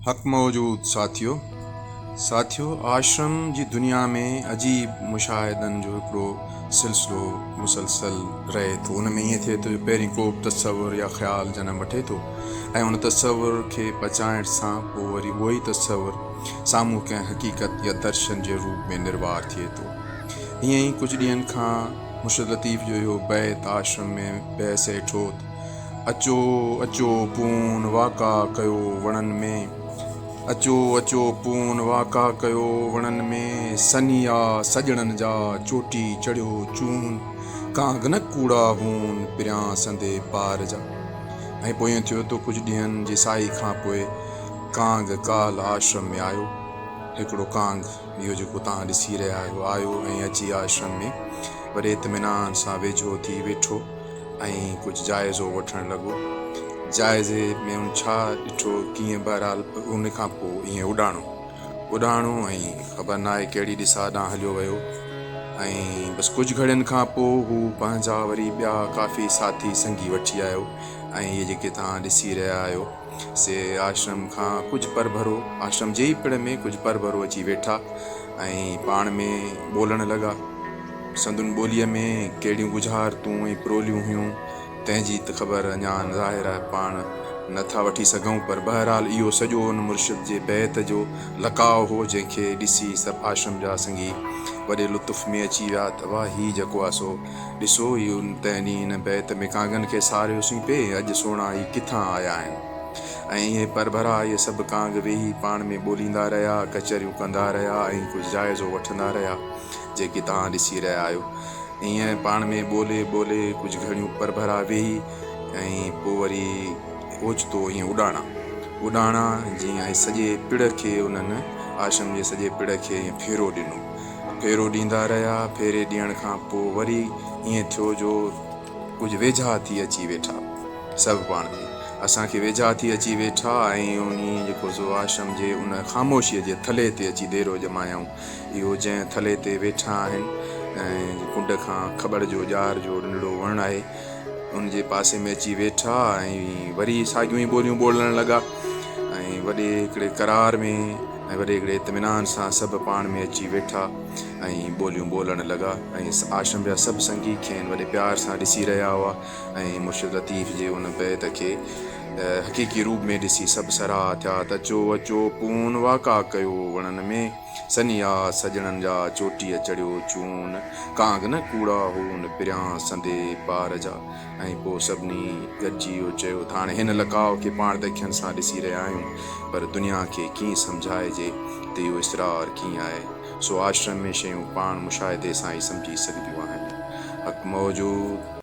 حق موجود ساٿيو! ساٿيو آشرم جي دنيا ۾ عجيب مشاهدن جو هڪڙو سلسلو مسلسل رهي ٿو. ان ۾ ائين ٿئي ٿو جو پهرين ڪو به تصور يا خيال جنم وٺي ٿو ۽ ان تصور کي پچائڻ سان پوء وري اهو ئي تصور سامهون ڪنهن حقيقت يا درشن جي روپ ۾ نروار ٿئي ٿو. ائين ئي ڪجهه ڏينهن کان مرشد لطيف جو اهو بيت آشرم ۾ بحث هيٺ هو ته. اچو اچو پون واڪا ڪيو وڻن ۾. اچو اچو پون واڪا ڪيو وڻن ۾. سنيا سڄڻن جا چوٽي چڙهيو چون. ڪانگ نه ڪوڙا هون پريان سندي پار جا. ۽ پوء ائين ٿيو ته ڪجهه ڏينهن جي سائي کان پوء ڪانگ ڪالهه آشرم ۾ آيو. هڪڙو ڪانگ اهو جيڪو توهان ڏسي رهيا آهيو آيو ۽ اچي آشرم ۾ وڏي اطمينان سان ويجهو ٿي ويٺو. ۽ ڪجهه جائزو وٺڻ لڳو. جائزي ۾ هن ڇا ڏٺو ڪيئن بهرحال ان کان پوء ائين اڏاڻو. اڏاڻو ۽ خبر ناهي ڪهڙي ڏسا ڏانهن هليو ويو ۽ بس ڪجهه گهڙين کان پوء هو پنهنجا وري ٻيا ڪافي ساٿي سنگي وٺي آيو ۽ اهي جيڪي توهان ڏسي رهيا آهيو سي آشرم کان ڪجهه پرڀرو آشرم جي ئي پڙ ۾ ڪجهه پرڀرو اچي ويٺا ۽ پاڻ ۾ ٻولڻ لڳا. سندن ٻوليء ۾ ڪهڙيون ڳجهارتون ۽ پروليون هيون، تنهن جي ته خبر اڃا ظاهر آهي پاڻ نه ٿا وٺي سگهون، پر بهرحال اهو سڄو ان مرشد جي بيعت جو لقاء هو، جنهن کي ڏسي سڀ آشرم جا سنگي وڏي لطف ۾ اچي ويا ته واهه هي جيڪو آهي سو ڏسو، هي ان تنهن ڏينهن هن بيعت ۾ ڪانگن کي ساريوسين پئي، اڄ سهڻا هي ڪٿان آيا آهن؟ ۽ ائين پرڀرا اهي سڀ ڪانگ ويهي پاڻ ۾ ٻوليندا رهيا، ڪچهريون ڪندا رهيا ۽ ڪجهه جائزو وٺندا رهيا. جيڪي توهان ڏسي رهيا آهيو. ائين پاڻ ۾ ٻولي ٻولي ڪجهه گهڙيون پرڀرا ويهي ۽ پوء وري اوچتو ائين اڏاڻا. اڏاڻا جيئن ۽ سڄي پڙ کي انهن آشرم جي سڄي پڙ کي ائين ڦيرو ڏنو. ڦيرو ڏيندا رهيا. ڦيري ڏيڻ کان پوء وري ائين ٿيو جو ڪجهه ويجها ٿي اچي ويٺا. سڀ پاڻ ۾ اسان کي ويجها ٿي اچي ويٺا ۽ انهي جيڪو سو آشرم جي ان خاموشيء جي ٿلهي تي اچي ديرو ڄمايائون. اهو جنهن ٿلهي تي ويٺا آهن ۽ ڪنڊ کان کٻڙ جو ڄار جو ننڍڙو وڻ آهي، ان جي پاسي ۾ اچي ويٺا ۽ وري ساڳيون ئي ٻوليون ٻولڻ لڳا ۽ وڏي هڪڙي قرار ۾ ۽ وڏي هڪڙي اطمينان سان سڀ پاڻ ۾ اچي ويٺا ۽ ٻوليون ٻولڻ لڳا ۽ آشرم جا سڀ سنگي کين وڏي پيار سان ڏسي رهيا هئا ۽ مرشد لطيف جي ان بيت کي حقيقي روپ ۾ ڏسي سڀ سرها ٿيا ته اچو اچو پون واڪا ڪيو وڻن ۾ سنيها سڄڻن جا چوٽيء چڙهيو چون ڪانگ نه ڪوڙا هون پريان سندي پار جا ۽ پوء سڀني گڏجي اهو چيو ته هاڻي هن لقاء کي پاڻ ته اکين سان ڏسي رهيا آهيون پر دنيا کي ڪيئن سمجهائجي ته اهو اسرار ڪيئن آهي سو آشرم ۾ شيون پاڻ مشاهدي سان ئي سمجهي سگهبيون آهن. حق موجود.